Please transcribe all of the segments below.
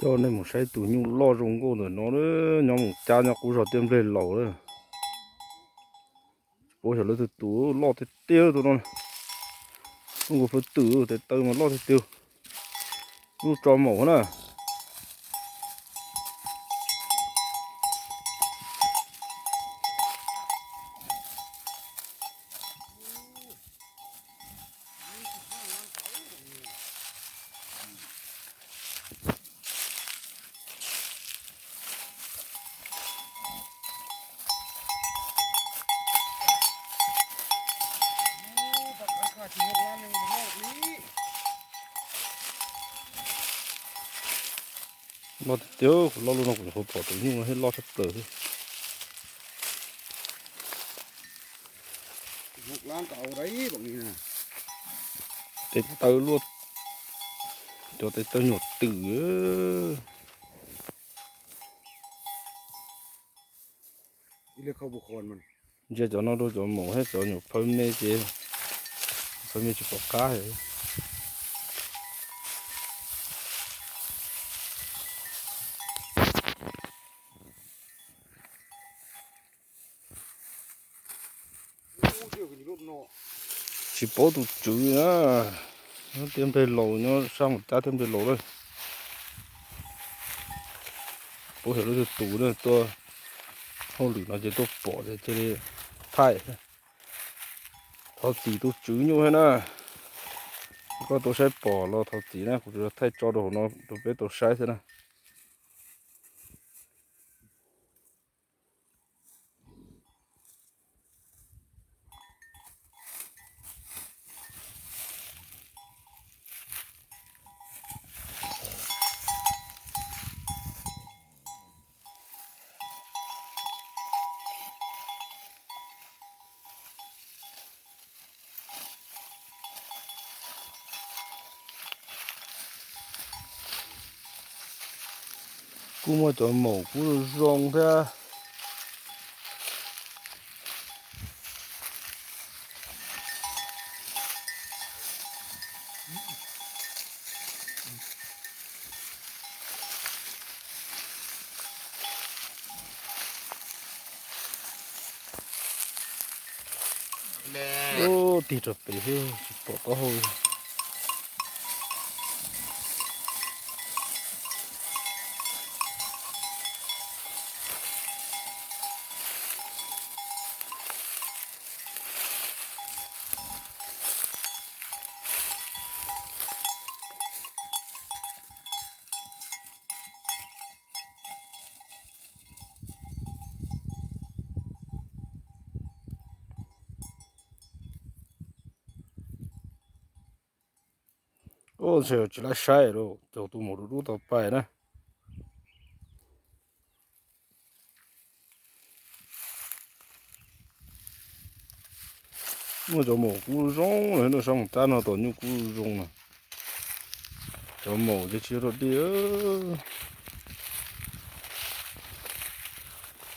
Coj nej mus saib tus nyuj loj zoo nkauj ntawm no, nyob Moos Cab nyob qub zos Tiaj Nplej Laus lawm. Tsis paub xyov lawv tus tus loj tiag tiag tus no. Lub nkaus fwj twm tes taw mas loj tiag tiag. Lub tso maum na. Loj tiag tiag, kuv loj loj no kuv nyuam qhuav pom tus nyuj no thiab loj tshaj plaws xwb. Tes taw luaj, cov tes taw nyuam twm. Ntsia cov no rau cov maum thiab cov nyuam phaw me ces phaw me tsis pom qab. Tsis paub tus tswv na. Nyob Tiaj Nplej Laus, nyob sab Moos Cab Tiaj Nplej Laus lawm. Paub xyov lawv tus tus na, tuaj hauj lwm no ces tuaj pom ces cia li thaij. Thov txim tus tswv nyuj thiab na. Koj tau saib pom los thov txim na, kuv tsuas thaij tso rau hauv no rau peb tau saib xwb na. Kuj muaj cov maum kuj zoo thiab. Ub, tig rau pem xwb tsis pom taub hau. Ub, ntshe tsis laib saib lawm, cov tus maum dub dub tau pais na. Muaj cov maum kub zoo na, sab Moos Cab no tom nyuj kub zoo na. Cov maum ces tsis yog dog dig.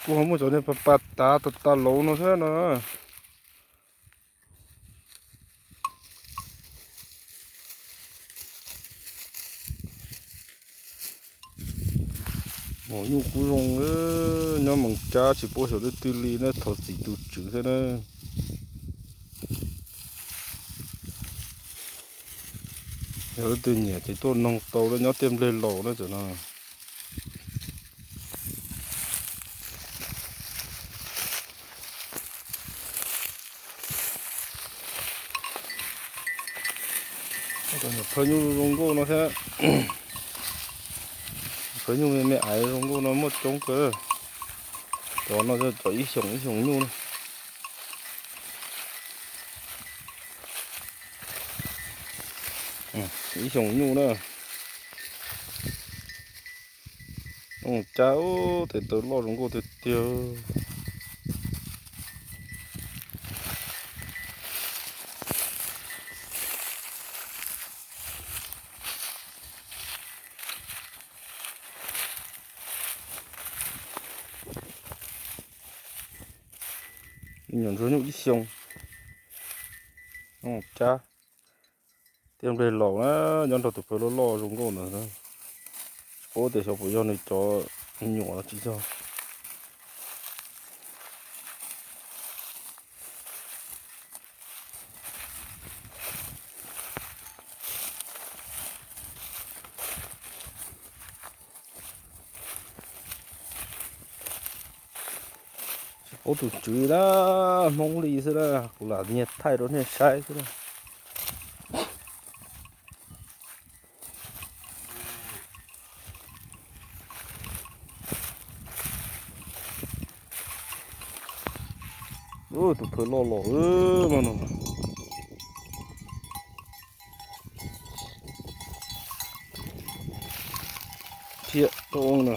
Kuj ho muaj cov niag pa pa tav tas tas laus no thiab no. Maum nyuj kub zoo, nyob Moos Cab tsis paub xyov twg twg li na, thov txim tus tswv thiab na. Yog leej twg nyiam ces tuaj noog tau na, nyob Tiaj Nplej Laus na cov no. Cov nyuam phawj nyuj zoo nkauj no thiab. Phawj nyuj me me aiv zoo nkauj no muaj coob kawg. Cov no cov ib xyoos ib xyoos nyuj na. Ib xyoos nyuj na. Cab tes taw loj zoo nkauj tiag tiag. Nyuam ntsuag nyuj ib xyoos. Cab. Tiaj Nplej Laus na, nyob nrog tus phawj loj loj zoo nkauj ntawd. Tsis Ub, tias xyov puas yog nws cov me nyuam los tsis yog. Tsis paub tus tswv na, Hmoob li xwb na, kuv lam nyiag thaij rau nej saib xwb na. Tus phawj loj los mas no. Thiab rau na.